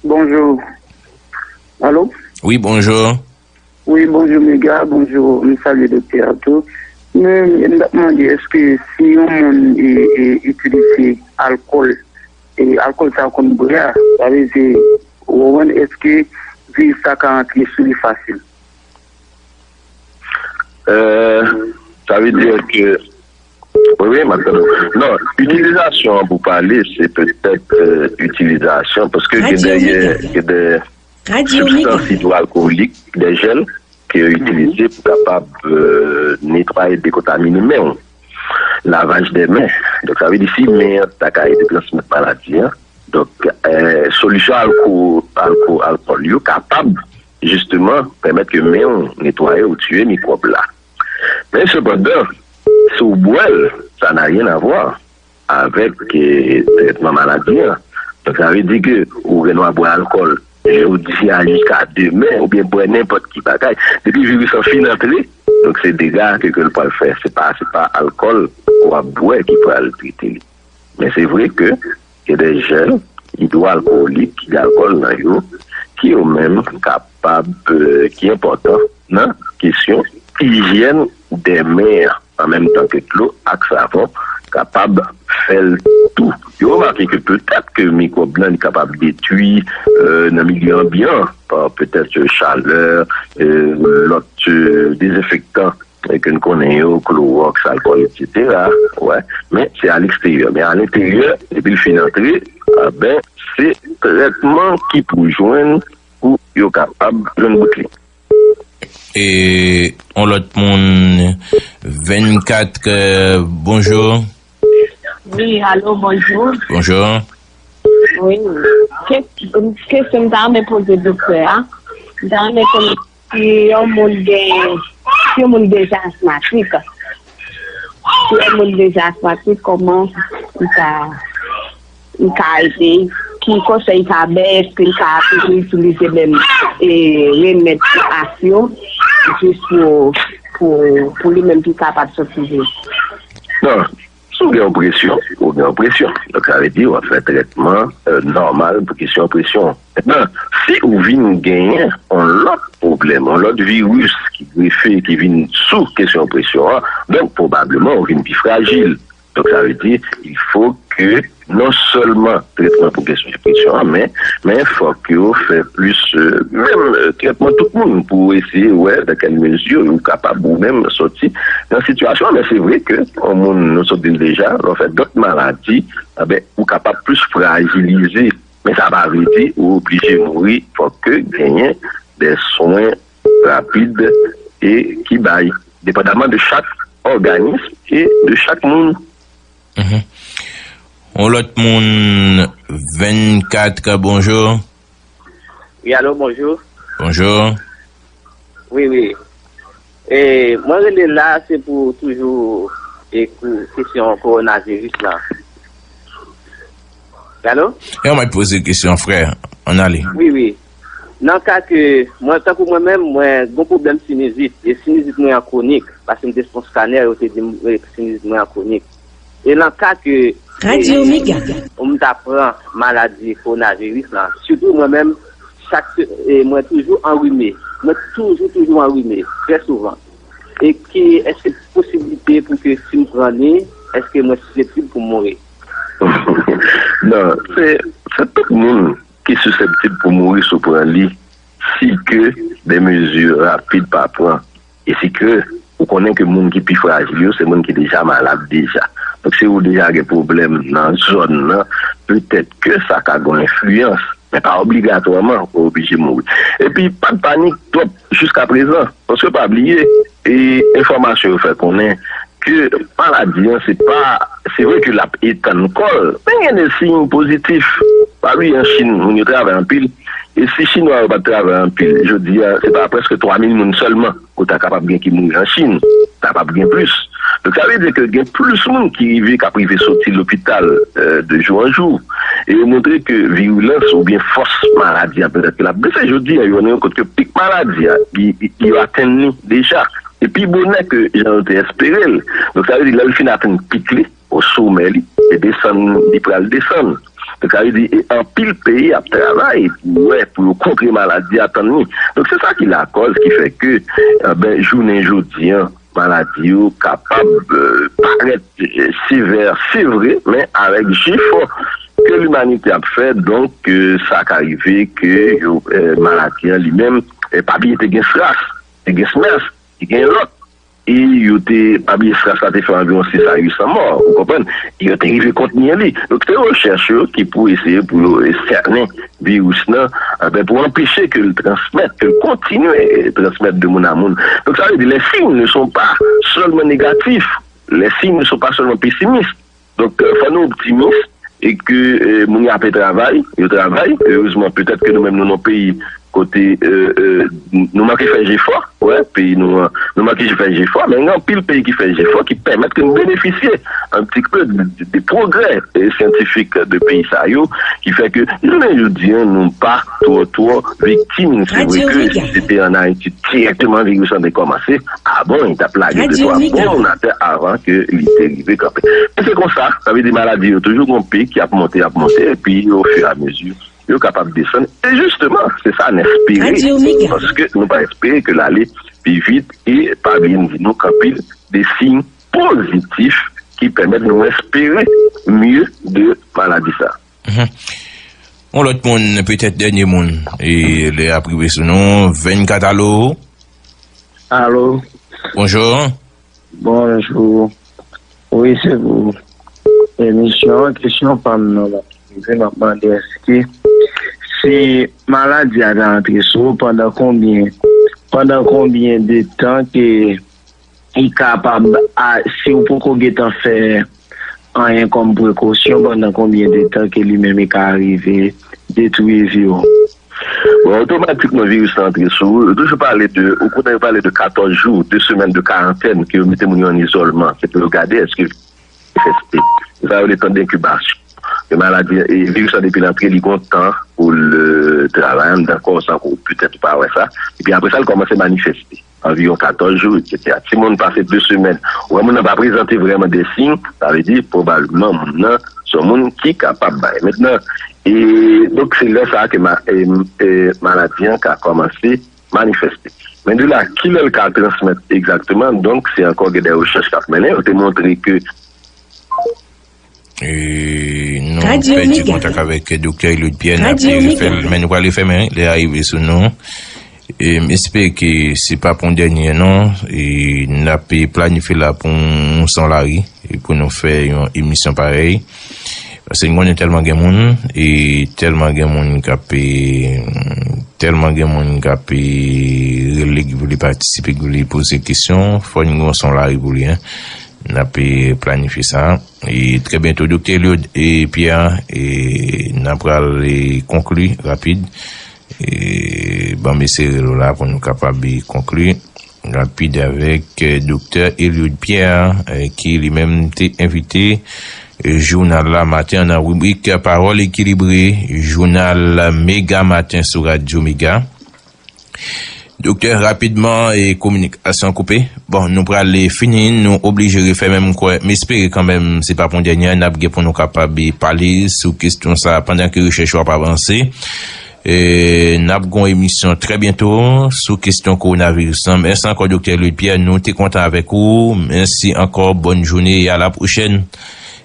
Bonjou. Alo? Wi, bonjou. Wi, bonjou Mega, bonjou, m salye doktè a tou. Men, m t ap mande, èske si yon moun e, e, itilize alkòl, e alkòl sa konn bwè a, sa vle di, ou konprann, èske viris sa ka antre sou li fasil? Euh, sa vle di ke, wi, wi, m ap tande w. Non, itilizasyon an pou pale, se petèt euh, itilizasyon, paske gen de, gen de sibstans idwoalkolik, de jèl, ke yo itilize pou kapab, euh, netwaye, dekontamine men w. Lavaj de men. Donk, sa vle di si men an ta ka ede transmèt maladi an, donk, euh, solisyon alko-, alko-, alkòl yo kapab, jisteman, pèmèt ke men w netwaye ou tiye mikwòb la. Men, sepandan, si w bwè l, sa n'a rien à voir avèk, eh, trètman maladi an. Donk, sa vle di ke ou gen dwa bwè alkòl jodi a jiska demen, oubyen bwè nenpòt ki bagay. Depi viris lan fin antre, donk se dega ke, ke l pral fè. Se pa, se pa alkòl w ap bwè ki pral trete li. Men se vre ke gen de jèl idwoalkolik, ki gen alkòl nan yo, ki yo menm kapab, eh, ki enpòtan nan kesyon ijyèn de men an, an menm tan ke dlo ak savon kapab fè l tou. Yo remake ke petèt ke mikwòb lan li kapab detwi, eh, nan milye anbyan, pa petèt, eh, chalè, eh, lòt, eh, dezenfektan, eh, ke n konnen yo, klowòks, alkòl, etsetera. Wè, men se a leksteryè. Men a lenteryè, depi l fin antre, a ben, se trètman ki pou jwenn pou yo kapab jwenn bout li. E yon lòt moun, vennkat, eh, bonjou. Wi, alo, bonjou. Bonjou. Wi. Ke-, kesyon m ta renmen poze doktè a, m ta renmen konnen si yon moun gen, si yon moun deja asmatik, si yon moun deja asmatik, kòman li ka, li ka ede, ki konsèy li ka bay, èske li ka toujou itilize menm, e, remèd pou as yo, jis pou, pou, pou li menm ki kapab soti vre? Non, si w gen yon presyon, ou gen yon presyon. Donk, sa vle di, w ap fè trètman, eh, nòmal pou kesyon presyon. Mentnan, si ou vin genyen yon lòt pwoblèm, yon lòt viris ki grefe, ki vin sou kesyon presyon an, donk, pwobableman, ou vin pi frajil. Donk, sa vle di, il faut que non sèlman trètman pou kesyon presyon an, men, men fòk yo fè plis, eh, menm, eh, trètman tout moun pou eseye wè dans quelle mesure ou kapab ou menm sòti nan sitiyasyon an. Men se vre ke yon moun, nou sot di l deja, lè w fè dòt maladi, enben, ou kapab plis frajilize. Men sa pa vle di ou oblije mouri, fòk ke genyen de swen rapid e ki bay, depandaman de chak òganis e de chak moun. Mhm. Yon lòt moun, vennkat, bonjou. Wi, alo, bonjou. Bonjou. Wi, wi. E, mwen rele la, se pou toujou, e, kou-, kesyon kowonaviris la. Alo? E, w mèt poze kesyon, frè. Ann ale. Wi, wi. Nan ka ke, mwen, tankou mwen menm, mwen gon pwoblèm sinizit. E sinizit mwen an kwonik. Paske m te fè yon skanè, yo te di m, e, sinizit mwen an kwonik. E nan ka ke, Radio e, Mega. Ou m ta pran maladi kowonaviris lan, sitou mwen menm, chak se-, e, mwen toujou anrime. Mwen toujou, toujou anrime, trè souvan. E ki, èske posiblite pou ke si m pran li, èske mwen siseptib pou m mouri? Non, se, se tout moun ki siseptib pou mouri si w pran li, si ke de mezi rapid pa pran. E si ke ou konnen ke moun ki pi frajil yo, se moun ki deja malad deja. Donk, si ou deja gen pwoblèm nan zòn nan, petèt ke sa ka gen yon enfliyans, men pa obligatwaman ou oblije mouri. Epi, pa t panik twòp jiskaprezan, paske pa bliye, e enfòmasyon yo fè konnen ke maladi an, se pa, se vre ke l ap etann kò l, men gen de siy pozitif. Pa bliye, an Chin, moun yo travay anpil, e si Chinwa yo pa t travay anpil, jodi a, se pa prèske twa mil moun sèlman ou ta kapab gen ki mouri an Chin, ta kapab gen plis. Donk, sa vle di ke gen plis moun ki rive, k ap rive soti lopital, euh, de jou an jou. E yo montre ke virilans oubyen fòs maladi a, petèt ke l ap bese. Jodi a, yo rann yo kont ke pik maladi a, li, li, yo atenn li deja. E pi bonè ke jan yo te espere l. Donk, sa vle di, lè l fin atenn pik li, o somè li, e desann, li pral desann. Donk, sa vle di, e anpil peyi ap travay pou wè, pou yo kontre maladi a, tann li. Donk, se sa ki lakòz ki fè ke, eh ben, jounen jodi an, maladi yo kapab, eh, parèt, eh, sevè, se vre, men avèk jefò ke limanite ap fè, donk, eh, sa ka rive ke yo, eh, maladi an li menm, eh, pa bliye te gen SRAS, te gen SMERS, te gen lòt. e yo te, pa bliye, SRAS la te fè anviwon sis a uit san mò, ou konprann? E yo te rive kontni li. Donk, se rechèch yo ki pou eseye pou yo, e, sènen viris nan, enben, pou anpeche ke l transmèt, ke l kontinye, e, transmèt de moun a moun. Donk, sa vle di, les signes ne sont pas seulement négatifs, les signes ne sont pas seulement pessimistes. Donk, euh, fò nou optimis e ke, euh, moun yo ap travay, yo travay. Erezman, petèt ke nou menm nou nan peyi kote, euh, euh, nou manke fè jefò, wè, peyi nou an, nou manke fè jefò, men gen anpil peyi ki fè jefò, ki pèmèt ke nou benefisye un petit peu de, de, de progrès, euh, scientifiques de peyi sa yo, ki fè ke jounen jodi an, nou pa twò, twò viktim. Se vre ke si se te an Ayiti dirèkteman viris lan te kòmanse, a bon, li t ap lage de twa bon moun atè avan ke li te rive kanpe. Men se konsa, sa vle di maladi yo toujou gon pik, y ap monte, y ap monte, epi ofiramizi, yo kapab desann. E jisteman, se sa n espere, paske nou pa espere ke l ale pi vit, e pa bliye m di nou ke anpil de siy pozitif ki pèmèt nou espere mye de maladi sa. Mhm. Yon lòt moun, petèt dènye moun, e lè ap rive sou nou, vennkat, alo? Alo? Bonjou. Bonjou. Wi, se pou emisyon an. Kesyon pa m nan, m ap mande èske si maladi a ta antre sou ou, pandan konbyen, pandan konbyen de tan ke li kapab, a, si w poko gentan fè anyen kòm prekosyon, pandan konbyen de tan ke li menm li ka rive detwi vi w? Bon, otomatikman, viris la antre sou ou. Yo toujou pale de, ou konnen yo pale de katòz jou, de semèn de karantèn, ke yo mete moun yo an izòlman. Se pou yo gade èske manifeste. Sa yo rele tan denkibasyon. E maladi, e viris la, depi l antre, li gon tan pou l, euh, travay anndan kò w san ke w petèt ou pa wè sa. Epi apre sa, l kòmanse manifeste. Anviwon katòz jou, etsetera. Si moun pase de semèn, ou wè moun nan pa prezante vrèman de siy, sa vle di, pwobableman, moun nan se yon moun ki kapab bay. Mentnan, e donk, se lè sa a ke ma-, e, e, maladi an ka kòmanse manifeste. Men de la, kilè l ka transmèt egzakteman, donk, se ankò gen de rechèch k ap mennen. Yo te montre ke E, nou pèdi kontak avèk Doktè Eliud Pierre, n ap refè l, men nou prale fèmen lè a rive sou nou. E, m espere ke se pa pou dènye non. E, n ap planifye la pou yon san lari, e pou nou fè yon emisyon parèy. Paske n konnen tèlman gen moun, e tèlman gen moun k ap, e, tèlman gen moun k ap, e, rele, ki vle patisipe, ki vle poze kesyon, fò n gen yon san lari pou li, en. N ap, e, planifye sa. E trè byento, Doktè Eliud e Pierre, e n ap pral, e, konkli rapid. E, ban m eseye rele w la pou nou kapab, e, konkli rapid avèk, e, Doktè Eliud Pierre, e, ki li menm te envite, e, jounal la maten an nan ribrik Pawòl Ekilibre, jounal Mega Maten sou Radyo Mega. Doktè, rapidman, e kominikasyon koupe. Bon, nou prale fini, nou oblije refè, men m kwè, m espere kanmenm se pa pou dènye, n ap gen pou nou kapab pale sou kesyon sa a pandan ke rechèch yo ap avanse. E, n ap gen yon emisyon trè byento sou kesyon kowonaviris lan. Mèsi ankò, Doktè Eliud Pierre, nou te kontan avèk ou. Mèsi ankò, bòn jounen e a la pwochèn.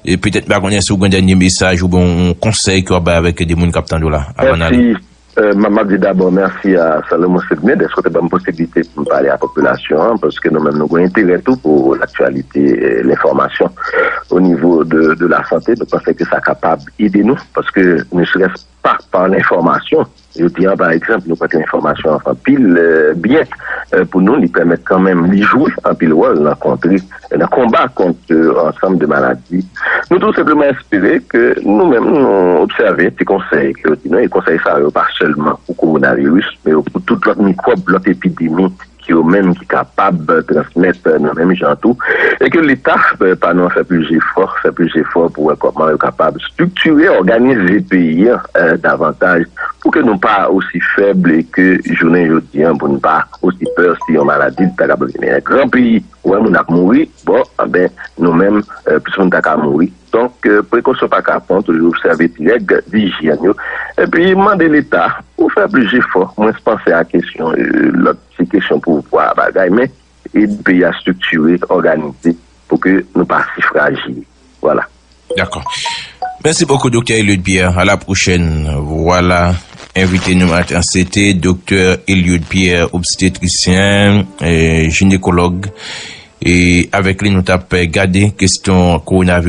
E petèt, m pa konnen si w gen dènye mesaj oubyen yon konsèy ke w ap bay avèk de moun k ap tande w la, avan n ale. Mèsi. Euh, m ap, m ap di dabò mèsi a Salomon Sebne dèske w te ban m posiblite pou m pale a popilasyon an, paske nou menm nou gen enterè tou pou laktyalite, euh, lenfòmasyon o nivo de, de lasante. Nou panse ke sa kapab ede nou, paske ne serait-ce pas par lenfòmasyon. Jodi an, pa egzanp, nou pote lenfòmasyon anpil, euh, byen, euh, pou nou, li pèmèt kanmenm, li jwe anpil wòl nan kontre, nan konba kont, euh, ansanm de maladi. Nou tou senpleman espere ke nou menm nou obsève ti konsèy ke yo di nou, e konsèy sa yo pa sèlman pou kowonaviris, men yo pou tout lòt mikwòb, lòt epidemi ki yo menm ki kapab transmèt nan menm jan tou, e ke Leta, euh, pa nou an fè plis jefò, fè plis jefò pou wè kòman yo kapab estriktire, òganize peyi an, euh, davantaj, pou ke nou pa osi fèb e ke jounen jodi an, pou nou pa osi pè si yon maladi ta kapab vini. Gran peyi, ou wè moun ap mouri, bon, anben, nou menm, euh, plis moun ta ka mouri. Donk, euh, prekosyon pa ka pran, toujou obsève ti règ dijyèn yo. Epi, mande Leta pou fè plis jefò. Mwen panse a kesyon, euh, lòt ti kesyon pouvwa bagay, men ede peyi a estriktire, òganize, pou ke nou pa si frajil. Vwala. Dakò. Mèsi bokou, Doktè Eliud Pierre. A la pwochèn. Vwala. Envite nou maten an, se te Doktè Eliud Pierre, obstetrisyen, euh, jinekològ. E avèk li, nou t ap gade kesyon kowonaviris.